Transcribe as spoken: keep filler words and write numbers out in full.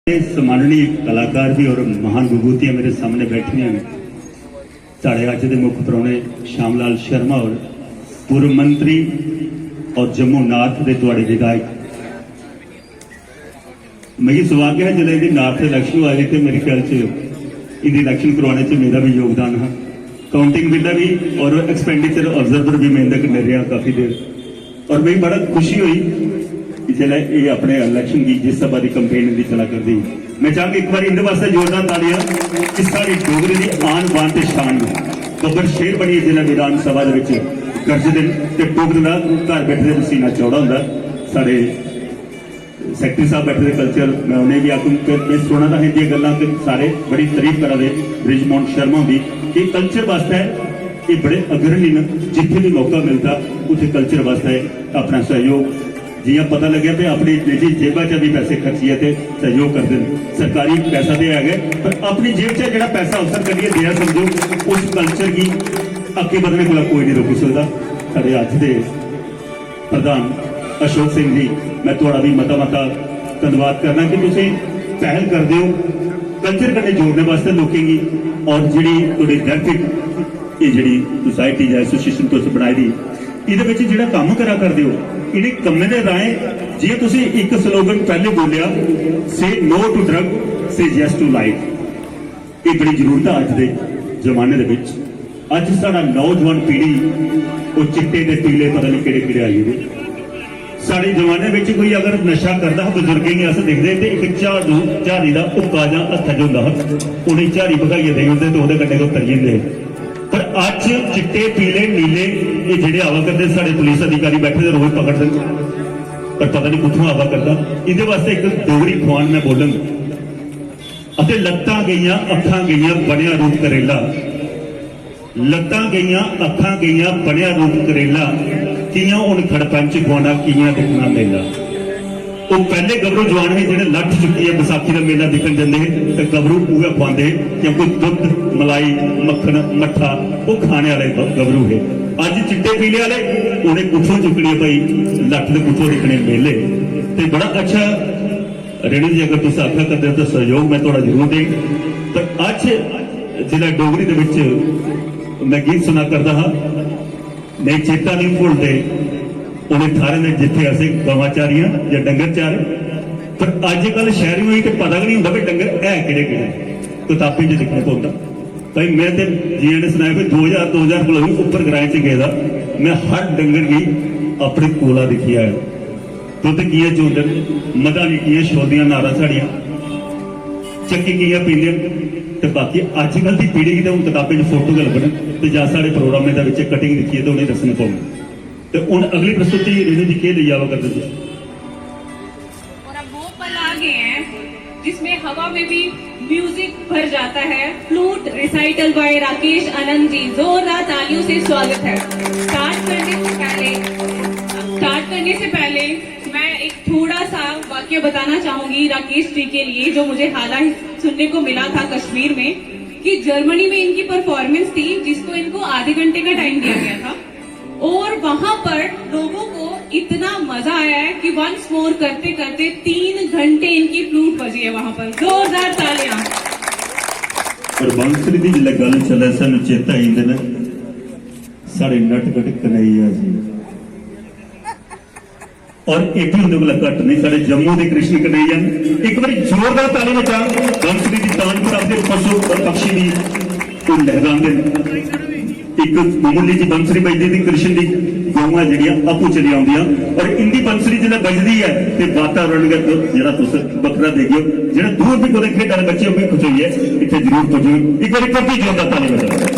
सम्माननीय कलाकार भी और महान विभूतियां मेरे सामने बैठियां न। साढ़े अज्ज दे मुख्य परौह्ने श्यामलाल शर्मा और पूर्व मंत्री और जम्मू नार्थ दे थुआड़े विधायक। मिगी सौभाग्य है, जिसलै इंदी नार्थ इलेक्शन होआ दी ते मेरे ख्याल च इंदी इलेक्शन करवाने च मेरा भी योगदान हा। काउंटिंग बेल्लै भी और एक्सपेंडिचर ऑब्जर्वर भी मैं इंदे कन्नै रेहा काफी देर। और मिगी बड़ा खुशी होई कि जिसलै एह् अपने इलेक्शन दी, जिस सभा दी कैंपेन इंदी चला करदी ही, मैं चाहंग इक बारी इंदे वास्तै जोरदार तालियां कि साढ़ी डोगरी दी आन बान ते शान गब्बर शेर बनियै जिसलै विधान सभा दे विच गरजदे न ते डोगरें दा घर बैठे दे सीना चौड़ा होंदा। साढ़े सैक्रेटरी साहब बैठे दे कल्चर, मैं उ'नें बी आखूं कि मैं सुना दा हा इंदियां गल्लां कि सारे बड़ी तारीफ करा दे बृजमोहन शर्मा हुंदी कि कल्चर वास्तै एह् बड़े अग्रणी न। जित्थे भी मौका मिलदा उत्थे कल्चर वास्तै अपना सहयोग, जियां पता लग्गेआ ते अपनी निजी जेबा च भी पैसे खर्चियै ते सहयोग करदे न। सरकारी पैसा ते है गै, पर अपनी जेब च जेह्ड़ा पैसा अवसर कड्ढियै देआ समझो, उस कल्चर गी अग्गें बधने कोला कोई नहीं रोकी सकदा। साढ़े अज्ज दे प्रधान अशोक सिंह जी, मैं थुआड़ा भी मता मता धन्यवाद करना कि तुसें पहल करदे हो कल्चर कन्नै जोड़ने वास्तै लोकें गी। और जेह्ड़ी थुआड़ी दैथिक एह् जेह्ड़ी सोसाइटी जां एसोसिएशन तुस बनाई दी, एह्दे बिच जेह्ड़ा कम्म करा करदे हो, इ'नें कम्में दे राहें जि'यां तुसें इक स्लोगन पैह्ले बोलेआ, "Say no to drug, say yes to life।" एह् बड़ी जरूरत ऐ अज्ज दे जमाने दे बिच। अज्ज साढ़ा नौजवान पीढ़ी ओह् चिट्टे ते पीले पता नहीं केह्ड़े केह्ड़े आई गेदे। साढ़े जमाने बिच कोई अगर नशा करदा हा, बुजुर्गें गी अस दिखदे ते इक झाड़ू, झाड़ी दा हुक्का जां हत्था च होंदा हा, उ'नें झाड़ी भखाइयै देई ओड़दे ते ओह्दे कन्नै गै उतरी जंदे हे। पर अज्ज चिट्टे, पीले, नीले एह् जेह्ड़े आवा करदे, साढ़े पुलिस अधिकारी बैठे दे रोज पकड़दे न, पर पता नहीं कुत्थों आवा करदा। एह्दे वास्तै इक डोगरी खुआन मैं बोलङ। अते लत्तां गेइयां, अक्खां गेइयां, बनेआ रूप करेला। लत्तां गेइयां, अक्खां गेइयां, बनेआ रूप करेला। कि'यां हुन खड़पंच खुआना, कि'यां दिक्खना मेला। ओह् पैह्ले गबरू जवान हे जेह्ड़े लट्ठ चुक्कियै बसाखी दा मेला दिक्खन जंदे हे ते गबरू उ'ऐ खुआंदे हे, क्योंकि दुद्ध, मलाई, मक्खन, मट्ठा ओह् खाने आह्ले ग-, गबरू हे। अज्ज चिट्टे पीले आह्ले उ'नें कुत्थों चुक्कने भाई लट्ठ ते कुत्थों दिक्खने मेले। ते बड़ा अच्छा रेणु जी, अगर तुस आखा करदे हो तो सहयोग मैं थोड़ा जरूर देंग। पर अज्ज जिसलै डोगरी दे विच मैं गीत सुना करदा हा, मैं चेता नहीं भुलदे उ'नें थाहरें दे जित्थे असें गवां चारियां जां डंगर चारे। पर अज्जकल शैह्री होई ते पता गै नहीं होंदा भाई डंगर है केह्ड़े केह्ड़े, कताबें च दिक्खने पौंदा। भाई मैं ते जि'यां ने सनाया भाई दो ज्हार, दो ज्हार कोला भी उप्पर ग्राएं च गेदा, मैं हर डंगर गी अपने कोला दिक्खी आया। दुद्ध कि'यां चोंदे न, मधानी कि'यां छोलदियां नारां साढ़ियां, चक्की कि'यां पींदे न। ते बाकी अज्जकल दी पीढ़ी गी ते हून कताबें च फोटो गै लब्भन ते जां साढ़े प्रोग्रामें दे बिच कटिंग दिक्खियै ते उ'नेंगी दस्सने पौन। ते हून अगली प्रस्तुति रेणु जी केह् लेई आवा करदे तुस? और अब वो पल आ गए हैं जिसमें हवा में भी म्यूजिक भर जाता है। Flute recital by Rakesh Anand ji, जोरदार तालियों से स्वागत है। स्टार्ट करने से पहले स्टार्ट करने से पहले मैं एक थोड़ा सा वाक्य बताना चाहूंगी राकेश जी के लिए, जो मुझे हाल ही सुनने को मिला था कश्मीर में, कि जर्मनी में इनकी परफॉर्मेंस थी जिसको इनको आधे घंटे का टाइम दिया गया था। और वहां पर लोगों को इतना मजा आया है कि वंस मोर करते करते तीन घंटे इनकी फ्लूट बजी है वहां पर। जोरदार तालियां। पर बांसुरी दी जिसलै गल्ल चलै, सानू चेता आई जंदे न साढ़े नटखट कन्हैया जी। और एह् बी उंदे कोला घट्ट नहीं, साढ़े जम्मू दे कृष्ण कन्हैया न। एक बारी जोरदार ताली बजा, बांसुरी दी तान पर अपने पशु पक्षी दी ओह् लहरांदे न। एक मामूली जी बांसुरी बजदी दी कृष्ण दी गौआं जेह्ड़ियां आपूं चली आउंदियां। और इंदी बांसुरी जिसलै बजदी ऐ ते वातावरण गै जेह्ड़ा तुस बक्खरा देखगे। जेह्ड़ा दूर भी कुतै खेढा दे बच्चे ओह् बी खुश होइयै इत्थै जरूर पुज्जन। एक बारी परतियै जोरदार ताली बजाओ।